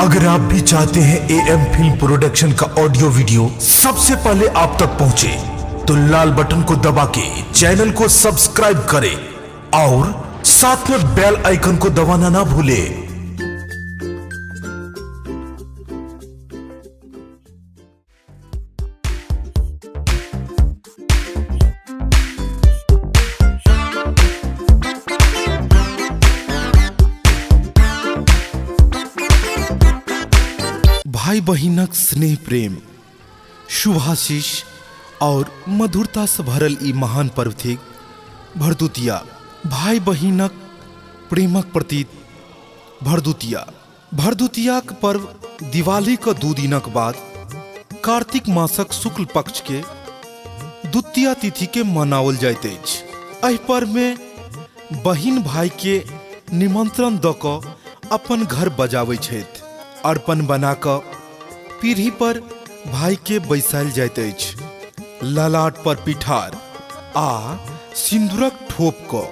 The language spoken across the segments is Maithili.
अगर आप भी चाहते हैं ए एम फिल्म प्रोडक्शन का ऑडियो वीडियो सबसे पहले आप तक पहुंचे, तो लाल बटन को दबा के चैनल को सब्सक्राइब करें और साथ में बेल आइकन को दबाना ना भूलें। भाई बहिनक स्नेह, प्रेम, शुभाशीष और मधुरतासँ भरल ई महान पर्व थिक भरदुतिया। भाई बहिनक प्रेमक प्रतीक भरदुतिया। भरदुतियाक पर्व दिवालीक 2 दिनक बाद कार्तिक मासक शुक्ल पक्ष के द्वितीया तिथि के मनाओल जाइत अछि। एहि पर्व में बहिन भाई के निमंत्रण दऽ कऽ अपन घर बजाबै छथि। अर्पण बना कऽ पीढ़ी पर भाई के बैसायल जाइत अछि। ललाट पर पिठार आ सिन्दूरक ठोप कऽ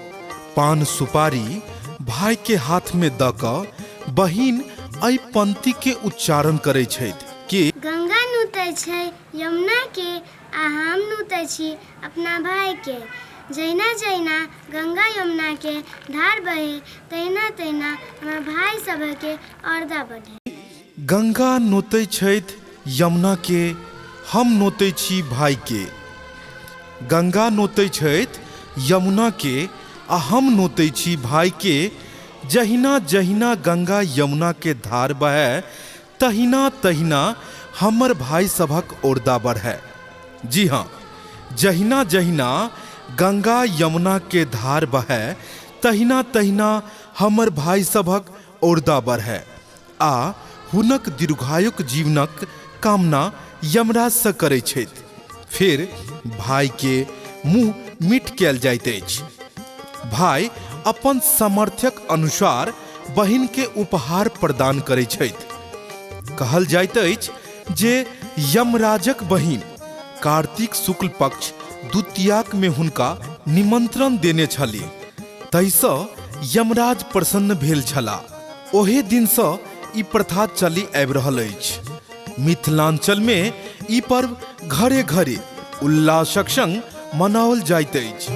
पान सुपारी भाई के हाथ में दऽ कऽ बहिन एहि पंक्ति के उच्चारण करै छथि कि गंगा नूतै छै यमुना के आ हम नूतै छी अपना भाई के। जहिना जहिना गंगा यमुना के धार बहे तहिना तहिना हमर भाई सभके औरदा बढ़े। गंगा नोतै छथि यमुना के, हम नोतै छी भाई के। गंगा नोतै छथि यमुना के आ हम नोतै छी भाई के। जहिना जहिना गंगा यमुना के धार बहै तहिना तहिना हमर भाई सभक औरदा बढ़ै। जी हाँ, जहिना जहिना गंगा यमुना के धार बहै तहिना तहिना हमर भाई सभक औरदा बढ़ै आ हुनक दीर्घायुक जीवनक कामना यमराजसँ करै छथि। फेर भाइके मुँह मीठ कयल जाइत अछि। भाइ अपन सामर्थ्यक अनुसार बहिनके उपहार प्रदान करै छथि। कहल जाइत अछि जे यमराजक बहिन कार्तिक शुक्ल पक्ष द्वितीयाक मे हुनका निमंत्रण देने छलीह, ताहिसँ यमराज प्रसन्न भेल छलाह। ओहे दिनसँ ई प्रथा चलि आबि रहल अछि। मिथिलांचलमे ई पर्व घरे घरे उल्लासक संग मनाओल जाइत अछि।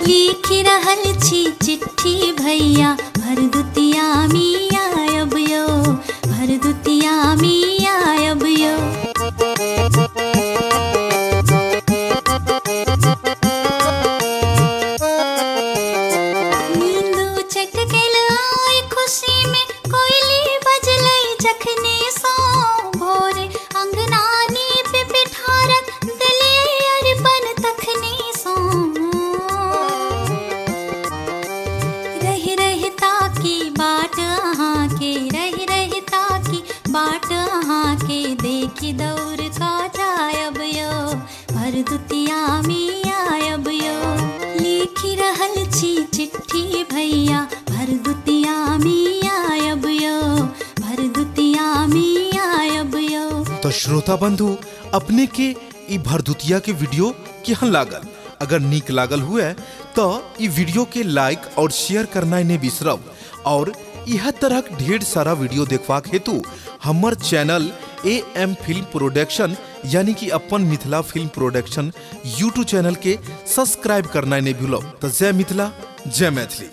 लिखि रहल छी चिट्ठी भैया, भरदुतिया मी आयब यौ, भरदुतिया मी आयब यौ। नींद उचट गेल आइ खुशी में, कोयली बजलै जखने सँ भोरे, अंगना नीप पिठारक देलियै अरिपन तखने सँ। रहि रहि ताकी बाट अहाँके, रहि रहि ताकी बाट अहाँके, देखि दौड़ कऽ जायब यौ, भरदुतिया मी आयब यौ। लिखि रहल छी चिट्ठी भैया, भरदुतिया मी आयब यौ, भरदुतिया मी आयब यौ। तो श्रोता बंधु, अपने के ई भरदुतिया के वीडियो केहन लागल? अगर नीक लागल हुए तो ई वीडियो के लाइक और शेयर करना नहीं बिसरब और यह तरहक ढेर सारा वीडियो देखबाक हेतु हमर channel A M film production यानी कि अपन Mithila film production YouTube channel के सब्सक्राइब करना नहीं भूलब। तो जय मिथिला, जय मैथिली।